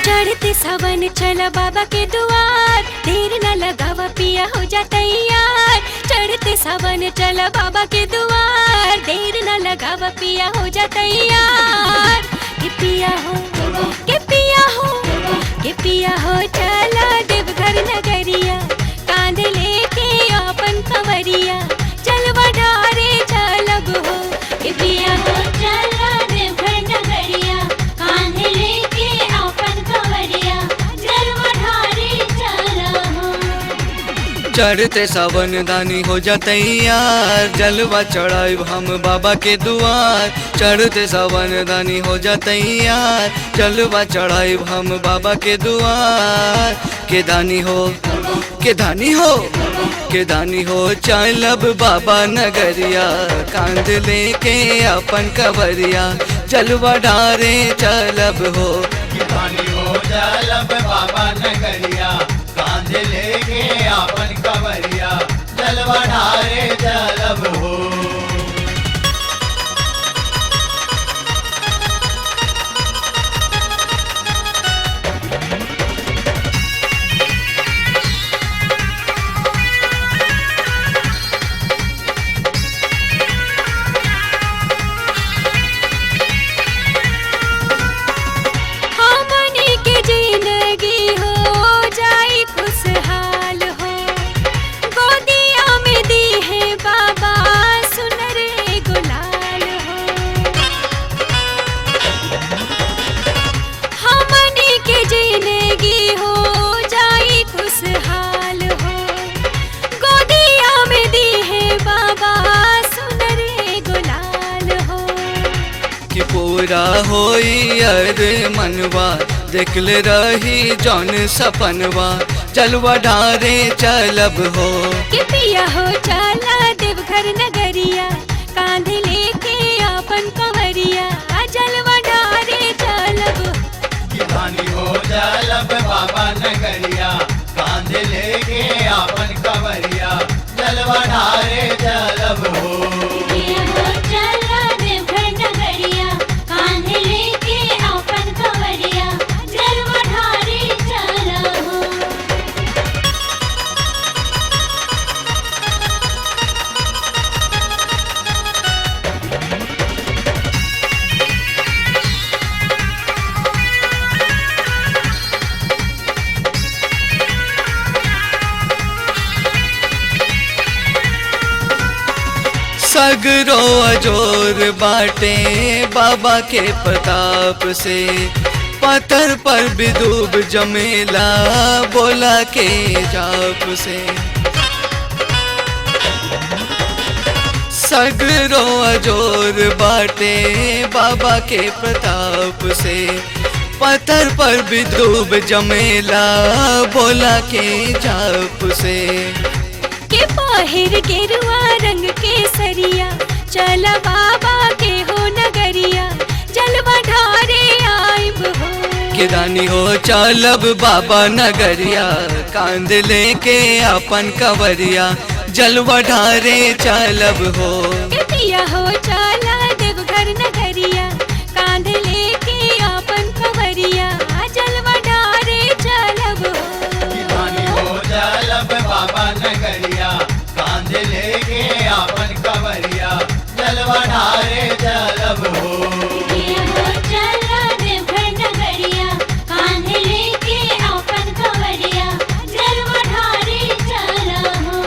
चढ़ते सावन चला बाबा के दुआर, देर न लगावा पिया हो जा तैयार। चढ़ते सावन चला बाबा के दुआर, देर न लगावा पिया हो जा तैयार। के पिया हो, के पिया हो, के पिया हो चला देवघर नगरिया, कांध लेके अपन कंवरिया, चलवा डारे चलब हो। के पिया हो चला देवघर नगरिया, कांध लेके अपन कंवरिया, जलवा ढारे चलब हो। चढ़ते सावन दानी हो जा तैयार, जलवा चढ़ाइब हम बाबा के दुआर। चढ़ते सावन दानी हो जा तैयार, जलवा चढ़ाइब हम बाबा के दुआर। के दानी हो, के दानी हो, के दानी हो चलब बाबा नगरिया, कांध लेके अपन कवरिया, जलवा डारे चलब हो। दानी हो चलब बाबा नगरिया, कांध लेके आपन कवरिया, जलवा ढारे चलब हो। हमनी के जिंदगी हो जाई खुशहाल हो, गोदिया में दी है बाबा सुनर गुलाल हो। हमनी के जिंदगी हो जाई खुशहाल हो, गोदिया में दी है बाबा सुनर गुलाल हो। कि पूरा होई अरे मनवा, देखले रही जौन सपनवा, जलवा ढारे चलब हो। के पिया हो चला देवघर नगरिया, कांध लेके अपन कंवरिया, जलवा डारे चलब। दानी हो चलब बाबा नगरिया, कांध लेके आपन कवरिया, जलवा ढारे चलब हो। पिया हो चला देवघर नगरिया, कांध लेके अपन कंवरिया, जलवा ढारे चलब। सगरो अजोर बाटे बाबा के प्रताप से, पत्थर पर भी दूब जमेला बोला के जाप से। सगरो अजोर बाटे बाबा के प्रताप से, पत्थर पर भी दूब जमेला बोला के जाप से। के पहिर गेरुआ रंग के सरिया, चला बाबा के हो नगरिया, जलवा ढारे आइब हो। के दानी हो चलब बाबा नगरिया, कांध लेके अपन कवरिया, जलवा ढारे चलब हो। के पिया हो चला देवघर नगरिया, कांध लेके अपन कंवरिया, जलवा ढारे चलब हो। दानी हो चलब बाबा नगरिया, कांध लेके आपन कवरिया, जलवा ढारे चलब हो। पिया हो चला देवघर नगरिया, कांध लेके अपन कंवरिया, जलवा ढारे चलब हो।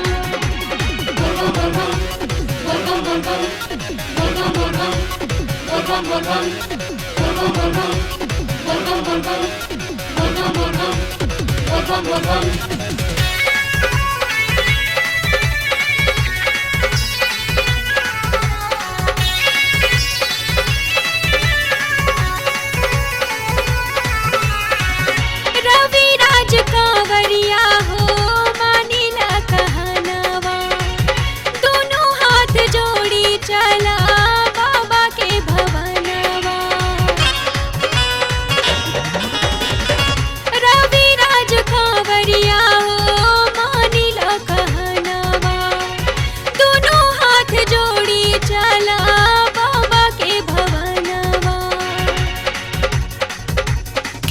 रवि राज कांवरिया हो मानिला कहनावा, दोनों हाथ जोड़ी चला बाबा के भवन।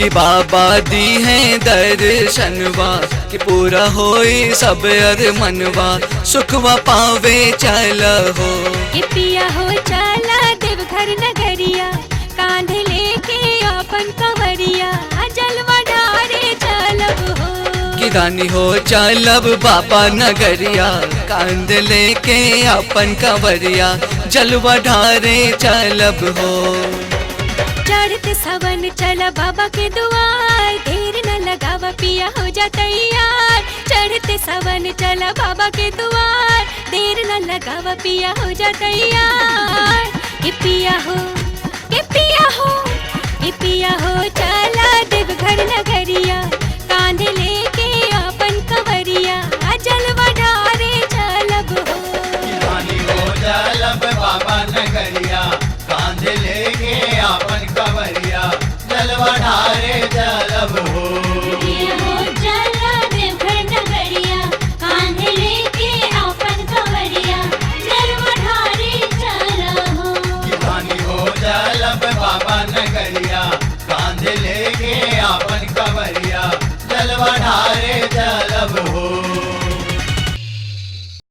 कि बाबा दी है दर्शनवा, कि पूरा होई सब अर मनवा, सुखवा पावे चल हो। के पिया हो चला देवघर नगरिया, कांधे लेके अपन कंवरिया, जलवा डारे चलब हो। कि दानी हो चलब बाबा नगरिया, कांध लेके अपन कंवरिया, जलवा ढारे चलब हो। चढ़ते सावन चला बाबा के दुआर, देर न लगावा पिया हो जा तैयार। चढ़ते सावन चला बाबा के दुआर, देर न लगावा पिया हो जा तैयार। के पिया हो, के पिया हो, के पिया हो चला देवघर नगरिया, कांधे लेके अपन कंवरिया, जलवा ढारे चलब हो। धानी हो चलब बाबा नगरिया, कांधे लेके आपन कवरिया, जलवा ढारे।